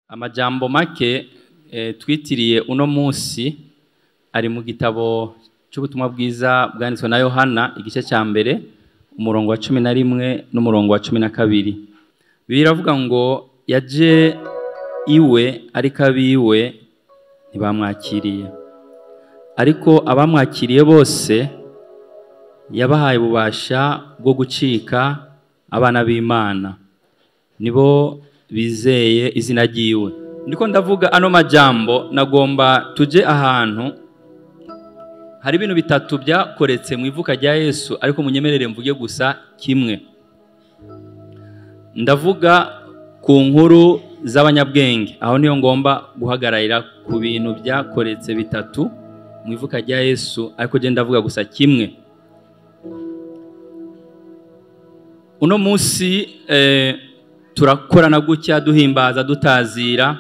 Amajambo make twitiriye uno munsi ari mu gitabo cy'ubutumwa bwiza bwanditswe na Yohana, igice cya mbere, umurongo wa 11 n'umurongo wa 12. Biravuga ngo yaje iwe ariko abiwe ntibamwakiriye, ariko abamwakiriye bose yabahaye ububasha bwo gucika abana b'Imana, nibo bizeye izina ryiwe. Ndiko ndavuga ano majambo, nagomba tuje ahantu hari ibintu bitatu byakoretse mu ivuka rya Yesu, ariko munyemerere mvuge gusa kimwe. Ndavuga ku nkuru z'abanyabwenge, aho niyo ngomba guhagararira ku bintu byakoretse bitatu mu ivuka rya Yesu, ariko je ndavuga gusa kimwe. Uno munsi turakorana gutya, duhimbaza, dutazira,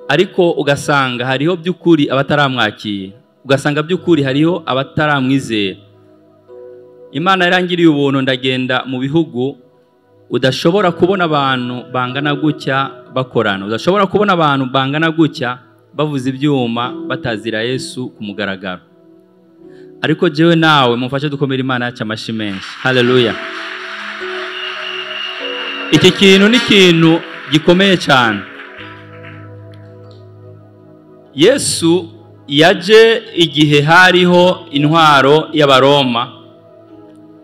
ariko ugasanga hariho by'ukuri abataramwakira, ugasanga by'ukuri hariho abataramwizera. Imana yarangiriye ubuntu, ndagenda mu bihugu udashobora kubona abantu bangana gutya bakorana, udashobora kubona abantu bangana gutya bavuza ibyuma batazira Yesu ku mugaragaro. Ariko jewe nawe mumfashe dukomere Imana yacu amashi menshi. Haleluya. Iki kintu ni ikintu gikomeye cyane. Yesu yaje igihe hariho intwaro y'Abaroma,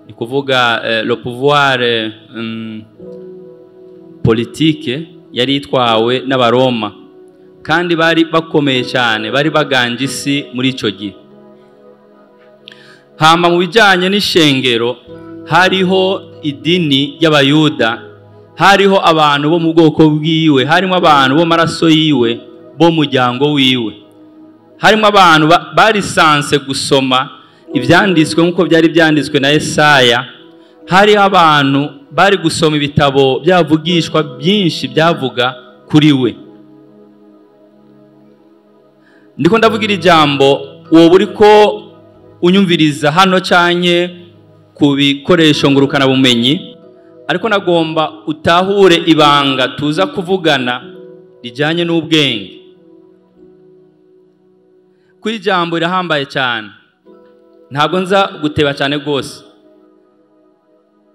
ni kuvuga le pouvoir politique yari itwawe n'Abaroma, kandi bari bakomeye cyane, bari baganje isi muri ico gihe. Hama mu bijanye n'ishengero hariho idini y'Abayuda, hariho abantu bo mu bwoko bwiwe, harimo abantu bo maraso yiwe, bo muryango wiwe, harimo abantu barisanse gusoma ibyanditswe nkuko byari byanditswe na Yesaya. Hari abantu bari gusoma ibitabo byavugishwa byinshi byavuga kuri we. Ndiko ndavugira ijambo wowe uriko unyumviriza hano canye ku bikoresho ngurukana bumenyi, ariko nagomba utahure ibanga tuza kuvugana rijanye n'ubwenge. Kuri ijambo irahambaye cyane, ntabwo nza guteba cyane gose.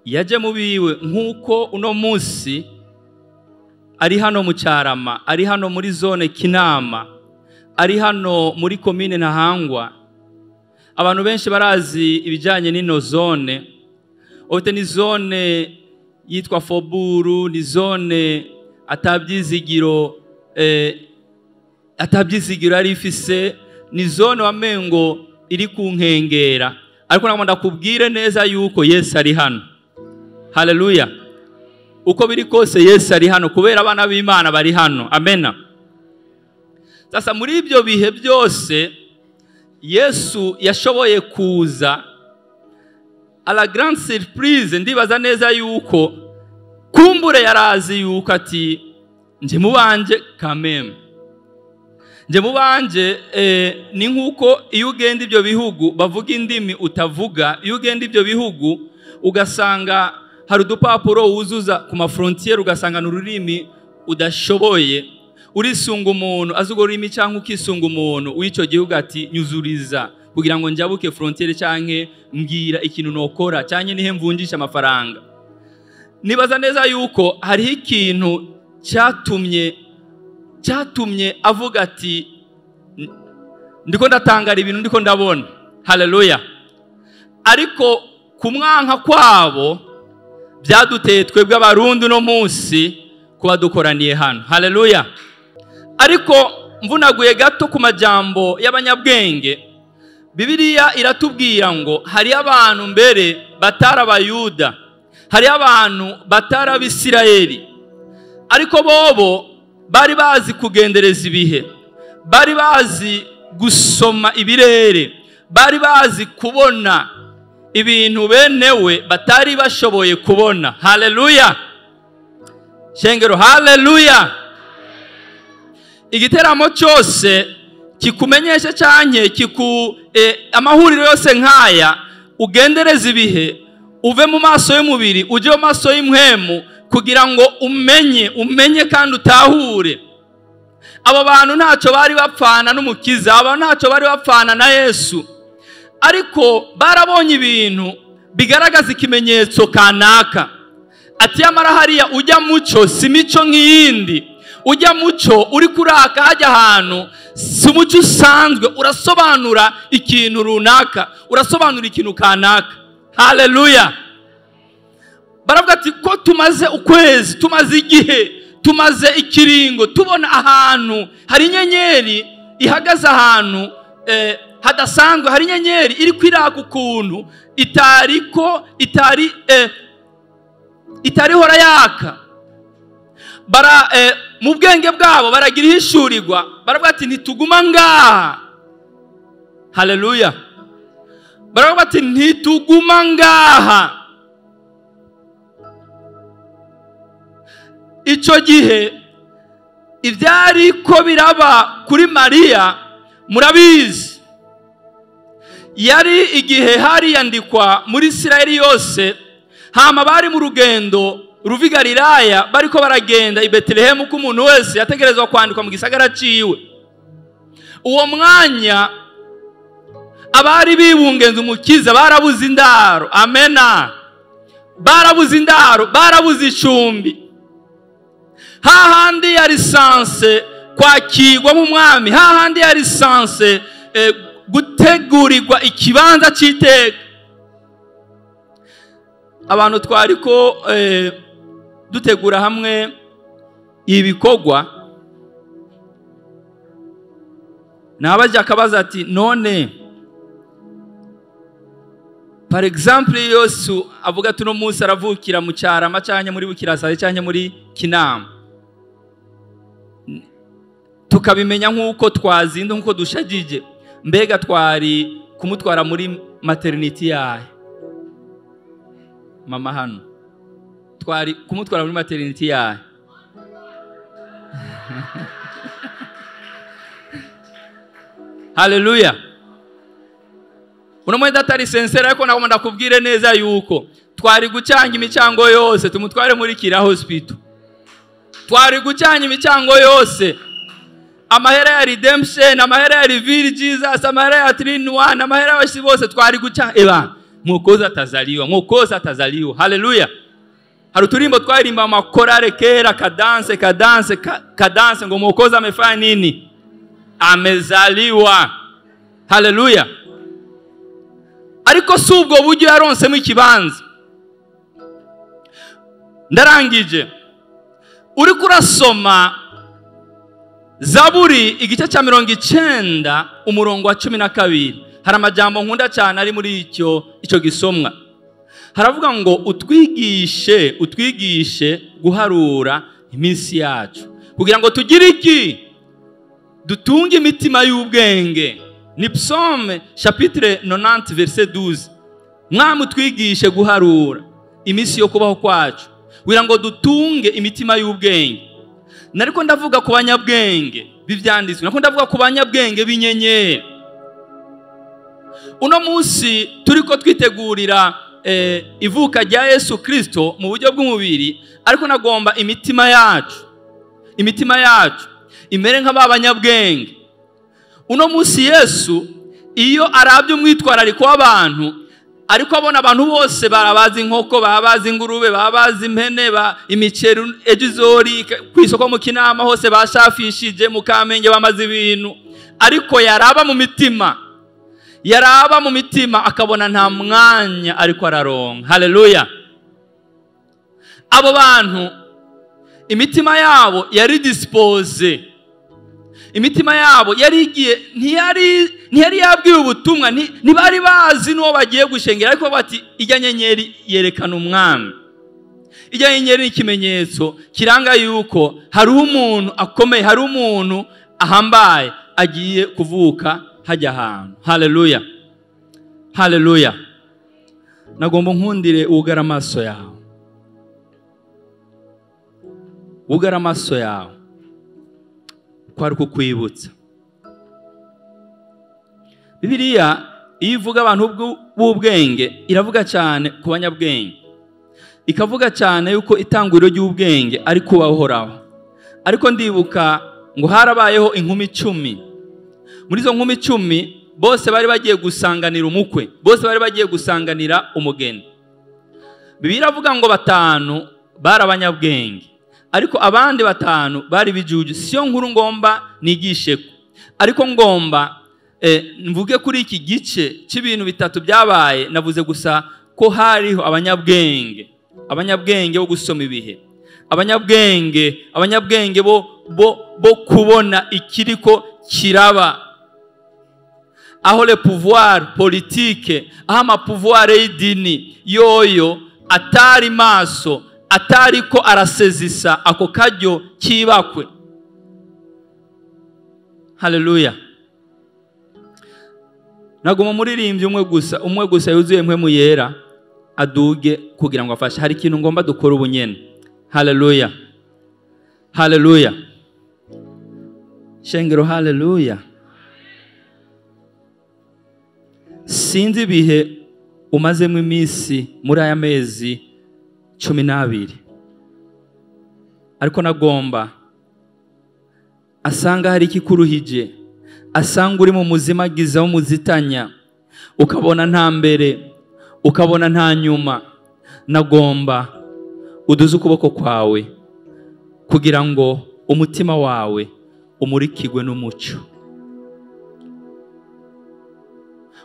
Yaje mu biwe nkuko uno munsi ari hano mu Cyarama, ari hano muri zone Kinama, ari hano muri commune Ntahangwa. Abantu benshi barazi ibijanye n'ino zone. Ote ni zone yitwa Foburu, ni zone atabyizigiro atabyizigiro ari ifise, ni zone wamengo iri ku nkengera. Ariko nagomba ndakubwire neza yuko Yesu ari hano. Haleluya. Uko biri kose Yesu ari hano, kubera abana b'Imana bari hano. Amena. Sasa muri ibyo bihe byose Yesu yashoboye kuza. A la grande surprise, ndibaza neza yuko kumbure yarazi yuko ati nje mubanje kameme, nje mubanje. Ni nkuko iyo ugenda ibyo bihugu bavuga indimi utavuga, iyo ugenda ibyo bihugu ugasanga hari udupapuro wuzuza ku ma frontiere, ugasanga n'ururimi udashoboye, urisunga umuntu azi urwo rurimi cyangwa ukisunga umuntu w'icyo gihugu ati nyuzuriza kugira ngo njabuke frontiere, canke mbwira ikintu nokora, canke nihe mvunjisha amafaranga. Nibaza neza yuko hariho ikintu cyatumye avuga ati ndiko ndatangara ibintu ndiko ndabona. Haleluya. Ariko kumwanka kwabo byaduteye twebwe Abarundi no munsi kuba dukoraniye hano. Haleluya. Ariko mvunaguye gato ku majambo y'abanyabwenge, Bibiliya iratubwira ngo hari abantu mbere batari Abayuda, hari abantu batari Abisirayeli, ariko bobo bari bazi kugendereza ibihe, bari bazi gusoma ibirere, bari bazi kubona ibintu benewe batari bashoboye kubona. Haleluya. Shengero, haleluya. Igiteramo cyose kikumenyesha canke kiku amahuriro yose nkaya, ugendereza ibihe, uve mu maso y'umubiri uje mu maso y'impwemu, kugira ngo umenye kandi utahure. Abo bantu ntacyo bari bapfana n'umukiza, abo ntacyo bari bapfana na Yesu, ariko barabonye ibintu bigaragaza ikimenyetso kanaka. Ati yamara hariya ujya muco si mico nk'iyindi, ujya muco uri kuraka hajya ahantu si umuco usanzwe, urasobanura ikintu runaka, urasobanura ikintu kanaka. Haleluya. Baravuga ati ko tumaze ukwezi, tumaze igihe, tumaze ikiringo tubona ahantu hari inyenyeri ihagaze ahantu hadasanzwe, hari inyenyeri iri kwiraka ukuntu itariko itari itarihora yaka. Bara mu bwenge bwabo baragira ihishurirwa, baravuga ati ntituguma ngaha. Haleluya. Baravuga ati ntituguma ngaha. Icyo gihe ibyari ko biraba kuri Mariya murabizi, yari igihe hari yandikwa muri Isirayeli yose, hama bari mu rugendo ruva i Galilaya bariko baragenda i Betelehemu, ko umuntu wese yategerezwa kwandikwa mu gisagara ciwe. Uwo mwanya abari bibungenze umukiza barabuze indaro. Amena. Barabuze indaro, barabuze icumbi. Hahandi ya lisanse kwakirwa mu mwami, hahandi ya lisanse gutegurirwa ikibanza cy'iteka. Abantu twariko dutegura hamwe ibikorwa, nabajya akabaza ati none par exemple Yesu avuga tuno munsi aravukira mu Cyarama cyangwa muri Bukirasazi cyangwa muri Kinama, tukabimenya nkuko twazinda nkuko dushagije, mbega twari kumutwara muri maternity yahe? Mama hano twari kumutwara muri maternity yahe? Haleluya. Uno mwenda atari sensera, ariko nagomba ndakubwire neza yuko twari gucanga imichango yose tumutware muri Kira Hospital. Twari gucanga imichango yose, amahera ya Redemption, amahera ya Reveal Jesus, amahera ya 3-in-1, amahera y'abashi bose twari gucanga. Eba mwokozi atazaliwa, mwokozi atazaliwa. Haleluya. Hari uturimbo twaririmba amakorale kera, kadanse kadanse kadanse, ngo mwokozi amefanya nini? Amezaliwa. Haleluya. Ariko si ubwo buryo yaronsemo ikibanza. Ndarangije. Uri kurasoma Zaburi igice cya 90 umurongo wa 12, hari amajambo nkunda cyane ari muri icyo gisomwa. Haravuga ngo utwigishe, utwigishe guharura iminsi yacu kugira ngo tugire iki? Dutunge imitima y'ubwenge. Ni Psaume chapitre 90 verset 12. Mwami utwigishe guharura iminsi yo kubaho kwacu kugira ngo dutunge imitima y'ubwenge. Nariko ndavuga ku banyabwenge bivyanditswe, nariko ndavuga ku banyabwenge b'inyenyeri. Uno munsi turiko twitegurira ivuka rya Yesu Kristo mu buryo bw'umubiri, ariko nagomba imitima yacu, imitima yacu imere nk'abanyabwenge. Uno munsi Yesu iyo arabye umwitwarariko w'abantu, ariko abona abantu bose barabazi inkoko, babazi ingurube, babazi impene, imiceri ejizori ku isoko mu Kinama hose bashafishije, mu Kamenge bamaze ibintu, ariko yaraba mu mitima, yaraba mu mitima akabona nta mwanya ariko araronka. Haleluya. Abo bantu imitima yabo yari dispose, imitima yabo yari igiye, ntiyari yabwiwe ubutumwa, ntibari bazi n'uwo bagiye gushengera, ariko bati ijya nyenyeri yerekana umwami, ijya nyenyeri ni ikimenyetso kiranga yuko hari umuntu akomeye, hari umuntu ahambaye agiye kuvuka hajya ahantu. Haleluya. Haleluya. Nagomba nkundire ugara amaso yawe, ugara amaso yawe, kwari kukwibutsa. Bibiliya iyo ivuga abantu b'ubwenge iravuga cyane ku banyabwenge, ikavuga cyane yuko itanguriro ry'ubwenge ari kubahoraho. Ariko ndibuka Ngo harabayeho inkumi 10. Muri izo nkumi 10 bose bari bagiye gusanganira umukwe, bose bari bagiye gusanganira umugeni. Bibiliya iravuga ngo 5 bari abanyabwenge, ariko abandi 5 bari bijuju. Siyo nkuru ngomba nigisheko, ariko ngomba mvuge kuri iki gice cy'ibintu bitatu byabaye. Navuze gusa ko hariho abanyabwenge, abanyabwenge bo gusoma ibihe, abanyabwenge bo kubona ikiriko kiraba, aho le pouvoir politique, aho ama pouvoir y'idini yoyo atari maso, atari ko arasezisa ako kajyo kibakwe. Haleluya. Naguma muririmbyi umwe gusa yuzuye mpwemu yera aduge kugira ngo afashe. Hari ikintu ngomba dukora ubunyene. Haleluya. Haleluya. Shengero, haleluya. Sinzi ibihe umazemo iminsi muri aya mezi 12, ariko nagomba asanga hari ikikuruhije, asanga uri mu muzimagiza w'umuzitanya, ukabona nta mbere, ukabona nta nyuma. Nagomba uduze ukuboko kwawe kugira ngo umutima wawe umurikirwe n'umucyo.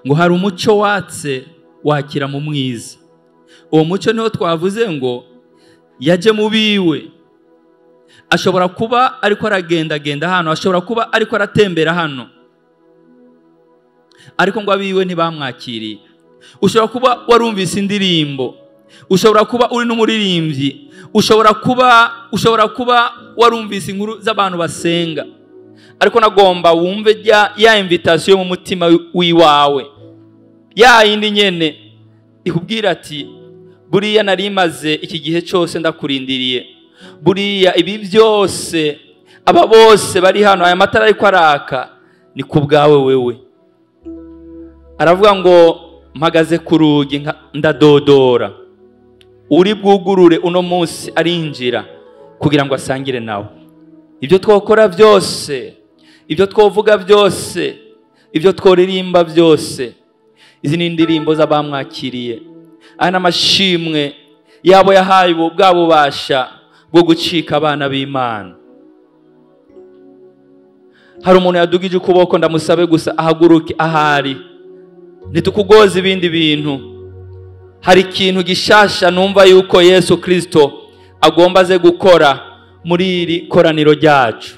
Ngo hari umucyo watse wakira mu mwiza. Uwo mucyo niho twavuze ngo yaje mu biwe. Ashobora kuba ariko aragendagenda hano, ashobora kuba ariko aratembera hano, ariko ngo abiwe ntibamwakiriye. Ushobora kuba warumvise indirimbo, ushobora kuba uri n'umuririmbyi, ushobora kuba warumvise inkuru z'abantu basenga, ariko nagomba wumve ya invitation mu mutima wiwawe, ya yindi nyene ikubwira ati buriya narimaze iki gihe cyose ndakurindiriye, buriya ibi byose aba bose bari hano, aya matara ariko araka ni ku bwawe wewe. Aravuga ngo mpagaze ku rugi ndadodora, uri bwugurure uno munsi arinjira kugira ngo asangire nawe. Ibyo twakora byose, ibyo twovuga byose, ibyo tworirimba byose, izi ni indirimbo z'abamwakiriye. Aya n'amashimwe yabo yahaye bwa bubasha bwo gucika abana b'Imana. Hari umuntu yadugije ukuboko, ndamusabe gusa ahaguruke ahari, ntitukugoze ibindi bintu. Hari ikintu gishasha numva yuko Yesu Kristo agomba aze gukora muri iri koraniro ryacu.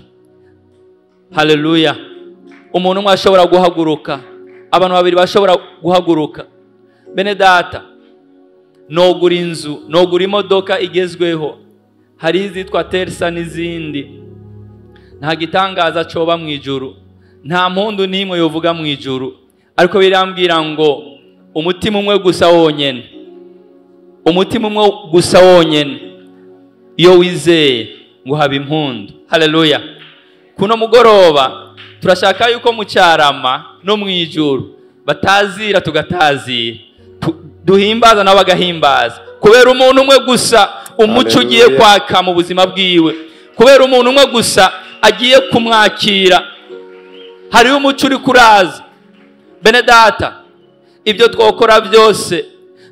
Haleluya. Umuntu umwe ashobora guhaguruka, abantu babiri bashobora guhaguruka. Bene data, nogura inzu, nogura imodoka igezweho, hari izitwa Tersa n'izindi. Nta gitangaza coba mu ijuru, nta mpundu n'imwe yovuga mu ijuru, ariko birambwira ngo umutima umwe gusa wonyene, umutima umwe gusa wonyene, iyo wizeye ngo haba impundu. Haleluya. Kuno mugoroba turashaka yuko mu cyarama no mu ijuru batazira tugatazira, duhimbaza nabo bagahimbaza, kubera umuntu umwe gusa umuco ugiye kwaka mu buzima bwiwe, kubera umuntu umwe gusa agiye kumwakira. Hariho umuco uri kuraza. Bene data, ibyo twokora byose,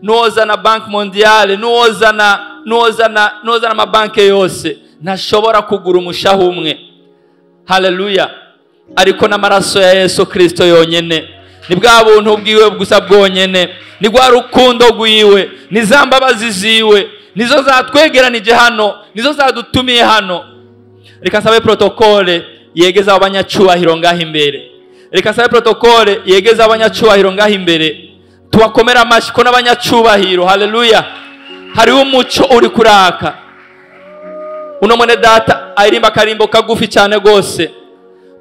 nuwozana Banque Mondiale, nuwozana amabanke yose, ntashobora kugura umushaha umwe. Haleluya. Ariko n'amaraso ya Yesu Kristo yonyene, ni bwa buntu bwiwe gusa bwonyene, ni rwa rukundo rwiwe, ni za mbabazi ziwe, nizo zatwegeranije hano, nizo zadutumiye hano. Reka nsabe protokole yegeza abanyacyubahiro ngaho imbere. Reka nsabe protokole yegeza abanyacyubahiro ngaho imbere. Tubakomera amashyi ko n'abanyacubahiro. Haleluya. Hariho umuco uri kuraka. Uno mwene data aririmba akarimbo kagufi cyane gose.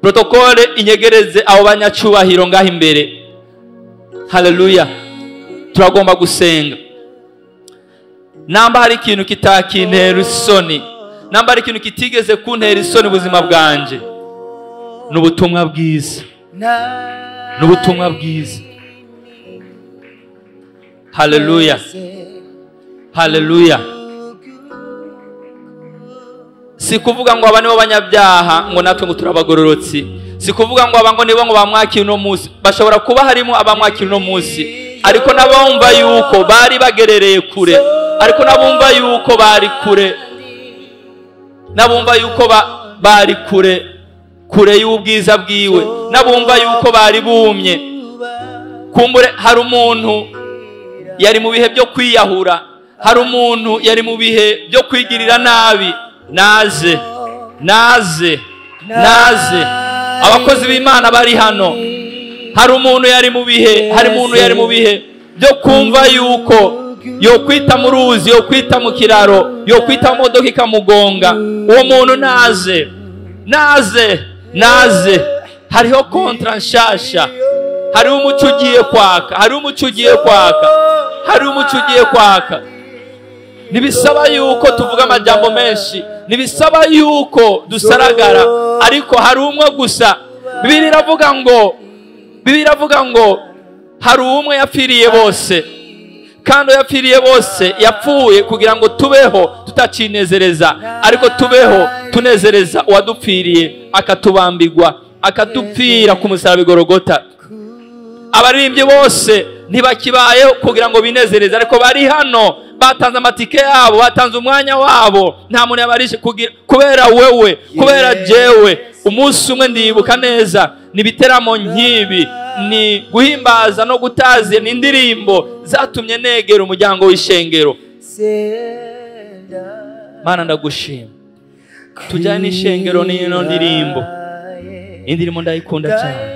Protokole inyegereze abo banyacubahiro ngaho imbere. Haleluya. Turagomba gusenga. Namba hari ikintu kitakintera isoni, namba hari ikintu kitigeze kuntera isoni ubuzima bwanje, n'ubutumwa bwiza, n'ubutumwa bwiza. Haleluya. Haleluya. Si kuvuga ngo aba nibo banyabyaha ngo natwe ngo turabagororotsi, si kuvuga ngo aba ngo nibo ngo bamwakira uno munsi. Bashobora kuba harimo abamwakira uno munsi, ariko n'abumva yuko bari bagerereye kure, ariko n'abumva yuko bari kure, n'abumva yuko bari kure kure y'ubwiza bwiwe, n'abumva yuko bari bumye. Kumbure hari umuntu yari mu bihe byo kwiyahura, hari umuntu yari mu bihe byo kwigirira nabi. Naze, naze, naze. Abakozi b'Imana bari hano. Hari umuntu yari mu bihe, hari umuntu yari mu bihe byo kumva yuko yo kwita mu ruzi, yo kwita mu kiraro, yo kwita mu modoka ikamugonga. Uwo muntu naze, naze, naze. Hariho kontra nshasha, hariho umuco ugiye kwaka, hariho umuco ugiye kwaka, hariho umuco ugiye kwaka. Ntibisaba yuko tuvuga amajambo menshi, ntibisaba yuko dusaragara, ariko hari umwe gusa. Bibiliya iravuga ngo, Bibiliya iravuga ngo hari umwe yapfiriye bose, kandi yapfiriye bose yapfuye kugira ngo tubeho tutacinezereza, ariko tubeho tunezereza uwadupfiriye, akatubambigwa, akadupfira ku musaraba i Golgotha. Abaririmbyi bose ntibakibayeho kugira ngo binezereze, ariko bari hano batanze amatike yabo, batanze umwanya wabo, nta muntu yabarishe kubera wewe, kubera jewe. Umunsi umwe ndibuka neza, ni ibiteramo nk'ibi, ni guhimbaza no gutazira, ni indirimbo zatumye negera umuryango w'ishengero. Mana ndagushima. Tujyane n'ishengero n'ino ndirimbo. Indirimbo ndayikunda cyane.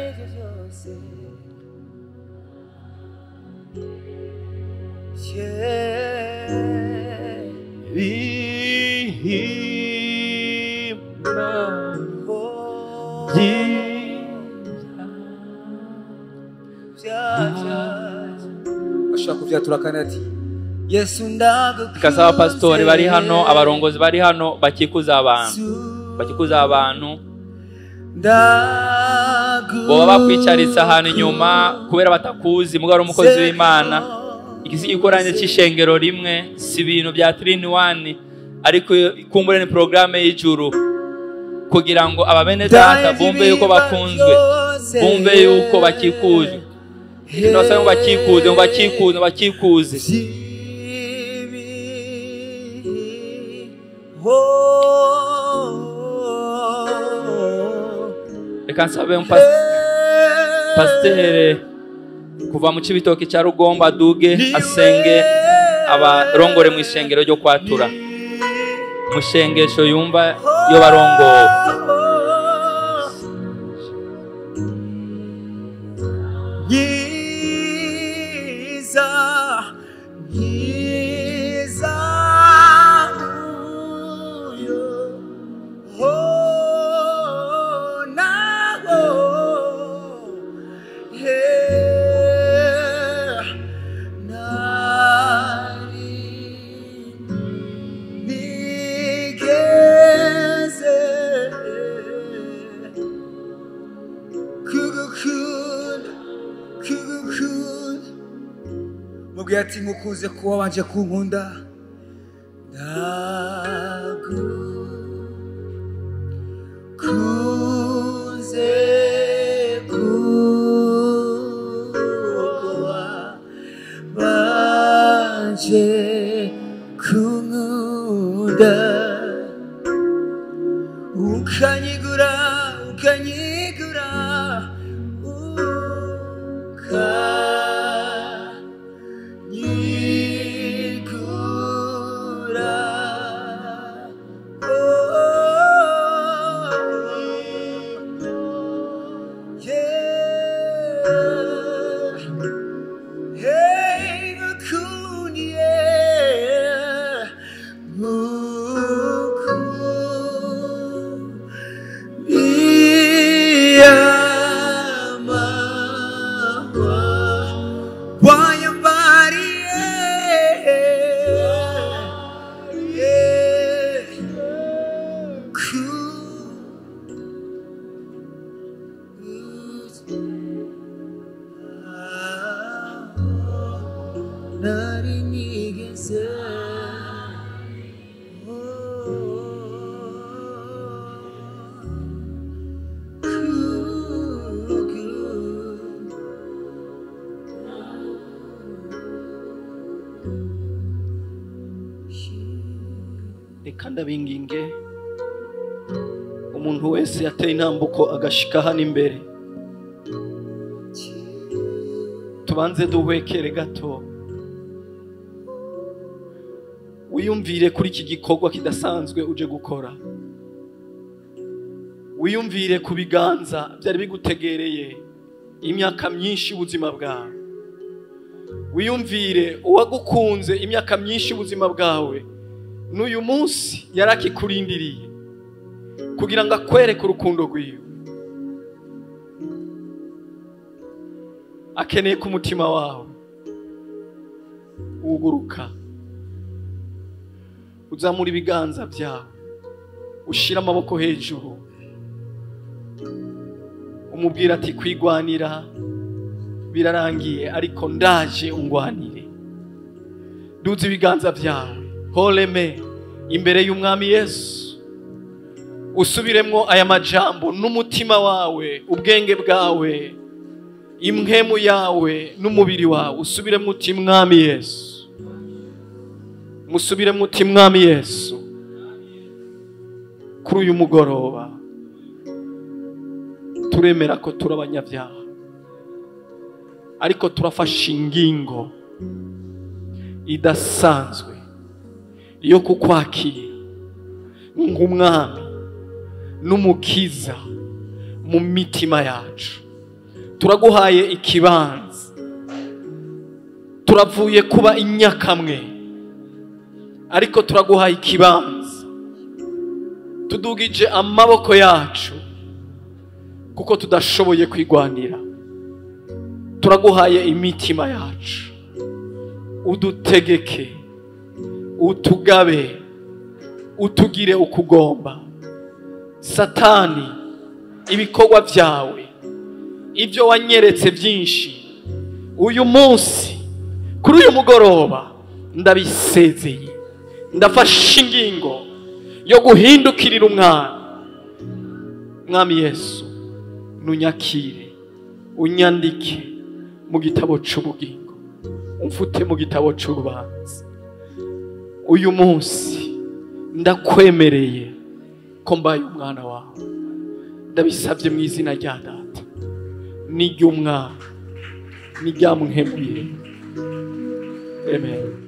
Ikasaba pastori bari hano, abarongozi bari hano, bakikuza abantu, bakikuza abantu boba bakwicaritse ahantu inyuma kubera batakuzi, mugabo ari umukozi w'Imana. Iki si igikoranye cy'ishengero rimwe, si ibintu bya 3 in 1, ariko kumbure ni programme y'ijuru kugira ngo ababene data bumve yuko bakunzwe, bumve yuko bakikujwe. Ndabasaba ngo bakikuze, ngo bakikuze, ngo bakikuze. Reka nsabe pasiteri kuva mu Cibitoke cya Rugombo aduge asenge abarongore mu ishengero ryo kwatura, mu shengesho yumva yo barongowe. Nyiza, nyiza uyo, oh, naho, he, nari nigeze kugukunda, kugukunda. Mubwira ati nkukunze kuba wabanje kunkunda. Ndagukunze kuko wabanje kunkunda, ukanyigura, ukanyigura, ukanyigura. Oh, yeah. Hey, mukundiye, mukundiye amahwa wayambariye, yeah. Nari nigeze, oh. Reka ndabinginge, umuntu wese yateye intambuko agashika hano imbere, tubanze duhwekere gato, wiyumvire kuri iki gikorwa kidasanzwe uje gukora, wiyumvire ku biganza byari bigutegereye imyaka myinshi ubuzima bwawe, wiyumvire uwagukunze imyaka myinshi ubuzima bwawe n'uyu munsi yarakikurindiriye kugira ngo akwereke urukundo rwiwe. Akeneye ku mutima wawe uguruka, uzamura ibiganza byawe, ushira amaboko hejuru, umubwira ati kwigwanira birarangiye, ariko ndaje ungwanire. Duza ibiganza byawe holeme imbere y'umwami Yesu, usubiremwo aya majambo n'umutima wawe, ubwenge bwawe, impwemu yawe n'umubiri wawe. Usubiremwo uti mwami Yesu, musubiremwo uti mwami Yesu, kuri uyu mugoroba turemera ko turi abanyabyaha, ariko turafashe ingingo idasanzwe yo kukwakira nk'umwami n'umukiza mu mitima yacu. Turaguhaye ikibanza, turavuye kuba inyakamwe, ariko turaguhaye ikibanza. Tudugije amaboko yacu kuko tudashoboye kwigwanira. Turaguhaye imitima yacu, udutegeke, utugabe, utugire ukugomba. Satani, ibikorwa byawe, ibyo wanyeretse byinshi, uyu munsi kuri uyu mugoroba ndabisezeye. Ndafashe ingingo yo guhindukirira umwana. Mwami Yesu, nunyakire, unyandike mu gitabo c'ubugingo, umfute mu gitabo c'urubanza. Uyu munsi ndakwemereye ko mbaye umwana wawe. Ndabisabye mu izina rya Data n'iry'Umwana n'irya Mpwemu. Amen.